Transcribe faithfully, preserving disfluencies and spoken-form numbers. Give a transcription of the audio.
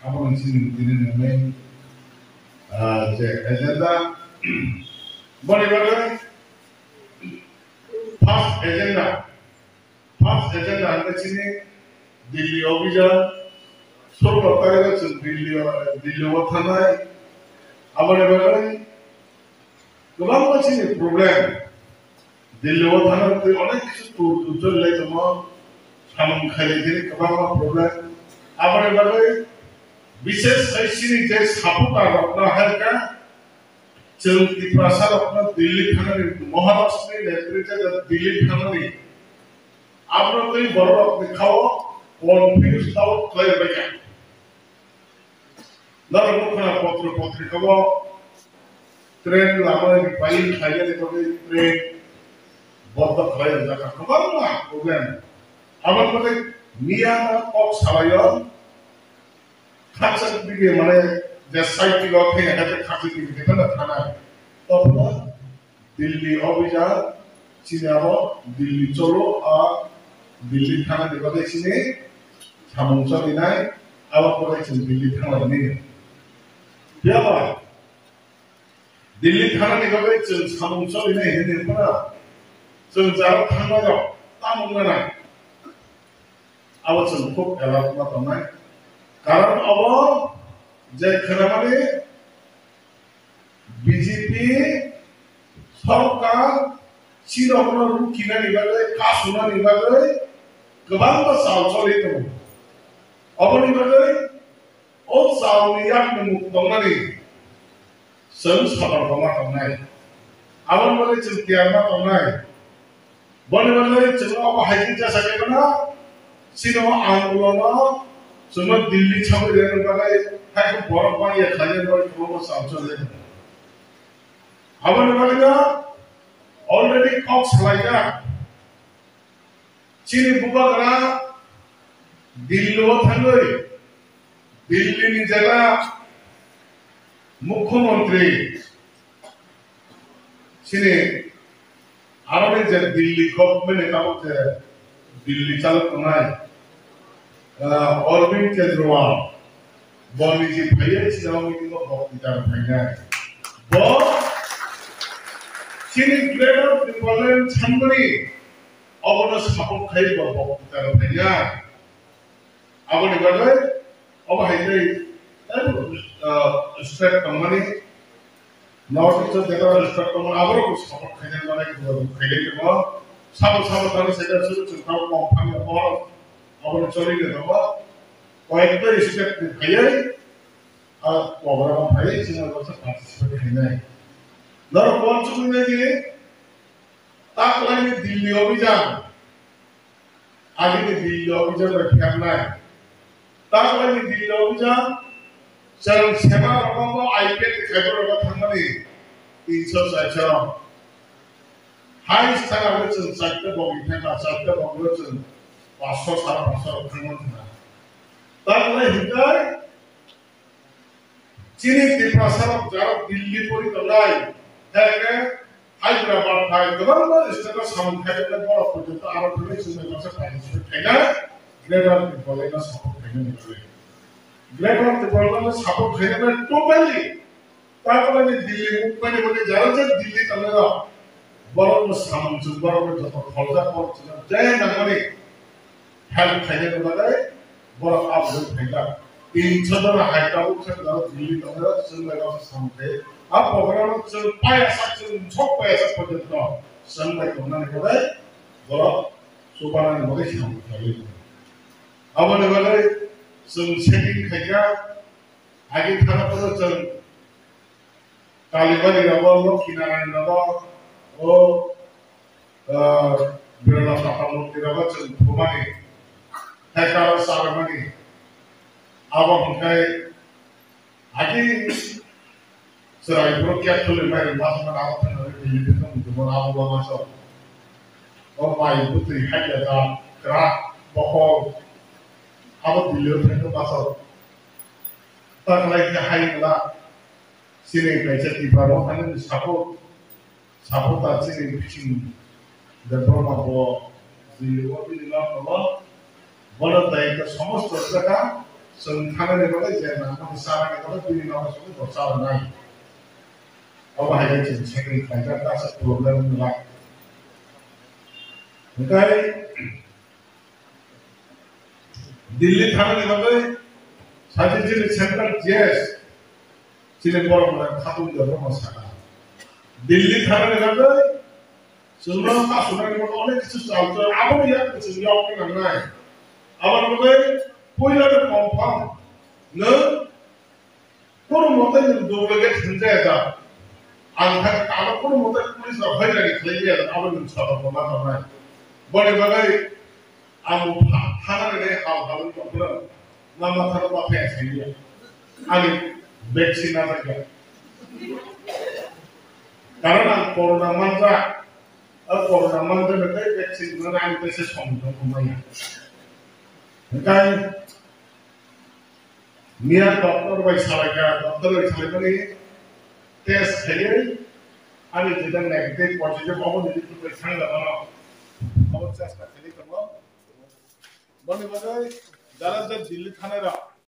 Abo ni sini tini nini, ah, je agenda. Boni bagwi first agenda, first agenda hwnkhe chini Delhi obijan, solo tarikh o chwng Delhi o, Delhi o thangnai. Aboni bagwi kwbangma chini problem. Delhi o thangna twi onek kisu tur tur choli lai tongo. Samung khailai khe kwbangma problem. Aboni bagwi bishesh khai chini je supporter rokno hai kha, chwng Tiprasa rokno Delhi thangnani, Maharashtra ni netrite Delhi thangnani, aboni twi borok rokni khao confuse out khlai bai kha. Norok nukha potro potrika o train lama ni pai khlainani bagwi train bondo khlai rijak kha, kwbangma problem. Aboni bagwi miya no kok salaio, khakchang dige mane je cycle o thai hake khakchang dige thana thana. Tophano Delhi obijan, chini abo Delhi cholo, a Delhi thangnani bagwi chini samung cholinai, abo bagwi chwng Delhi thanglainai. Phiya ba Delhi thangnani bagwi chwng samung cholinai hinwi phano chwng jaro thangnai rok tamo wngnai. Abo chwng khub alert ma tongnai. Karon abo je khwnamani B J P sorkar chirokno rukinani bagwi, kasunani bagwi kwbangma chal choli tongo. Aboni bagwi o chalni yakni muk tongnani chwng sabar koma tongnai. Aboni bagwi chwng tiyar ma tongnai. Boni bagwi chwng obo hai khe jesa khe mano, chini o andolono chwngno Delhi chagwi rwna bagwi hai khe borok bangya khlaina bagwi kwbangma chal choli. Aboni bagwino already kok salaijak. Chini bubagra Delhi o thangwi Delhi ni jeta mukhyamantri chini aroni je Delhi government ni tabuk je Delhi chalok tongnai, ah, Arvind Kejriwal bo niji phaiwi chini o meeting o boktrita rwphainai. Bo chini Greater Tipraland sanmani obono support khai bo boktrita rwphainai. Aboni bagwi obo hai tei, eh, state tongmani, North East o jeto state tongmani, aborok bo support khaina bagwi khaina tongo. Sabo sabo thani state suru chwng tamo kok thangya hor, aboni choli de tongo. Koyekta state ni phaiwi, a program o phaiwi chwng abo participate khainai. Norok bo chuknai di, taklaini Delhi obijan. Agini Delhi obijan bai phiyaknai. Taklaini Delhi obijan, chwng sema rokomo I P F ni khaiborok thangmani tinso charso. Hai sara chwng charta bogwi thangkha, charta bogwi chwng paanso, sara paanso rok thangmani thangkha. Taklai hinkhe chini Tiprasa rok jarok Delhi pori tongnai, hai khe Hyderabad hai kwbangma state o samung khai tongnai borok porjonto aro thangwi chwng bai baksa participate khaina, Greater Tipraland no support khaina ni bagwi. Greater Tipraland no support khaina bai totally taklaini Delhi mukmani bagwi jara je Delhi tongnai rok borok no samung chwng borok no joto kholjak borok chwng je nangmani help khainani bagwi borok aboni phaijak. Tinso jora hai tabuk se jora Delhi tongo, chwng bai baksa samung khe. A program o chwng paya sak, chwng sok paya sak porjonto chwng bai tongnani bagwi borok chubanani bagwi samung khlaiwi tongo. Aboni bagwi chwng setting khaikha, agi thana phano chwng Kalibari rogo, Lokhi Narayan rogo, o, ah, Birla Tata Murti rogo chwng thumani, hai karo charmani, abo hwnkhe agi chwrai phuru kek thuli mai rwma thangmani abo thangmani Delhi thangmani abo lama sok. O mai bwtwi hai da kra bokol abo Delhi thangma sok. Taklai khe hai wngla. Chini kaisa Tipra rok ani support, supporter chini bising Debbarma bo Delhi o bini lama o bono daitwa somosto rwkha. Chwng thangnani bagwi je nangmani chanani bagwi bini nogo chwng bo chalanai. Obo hai khe chwng second khlaijak, that's a problem wngla. Hwnkhe Delhi thangnani bagwi sachi chini central G S chini borok mwnai khatungdi rokno saka. Delhi thangnani bagwi chwngno kasunani bagwi onek kisu chal chal, aboni yak chwng yok nangnai. Aboni bagwi puila no confirm nwng Kono mote nwng duplicate hwnjaya da. Ang kha ano kono mote police rok hai rani khlai ya da, abo nwng sabo ko ma tongnai. Boni bagwi ang bo pha-, thana rene hal hal wng tong phano ma ma thano ma phai sai ya. Ani vaccine na thakya. Karon ang corona manja, a corona manja na kai vaccine na ang tese song tong ko maya. Kai Miya doctor bai salaikha, doctor bai salaimani test khaiwi ani jeta negative positive obo ni bithi bai thangla mano. Obo chesta khaiwi tongo. Boni bagwi jara je Delhi thanai rok,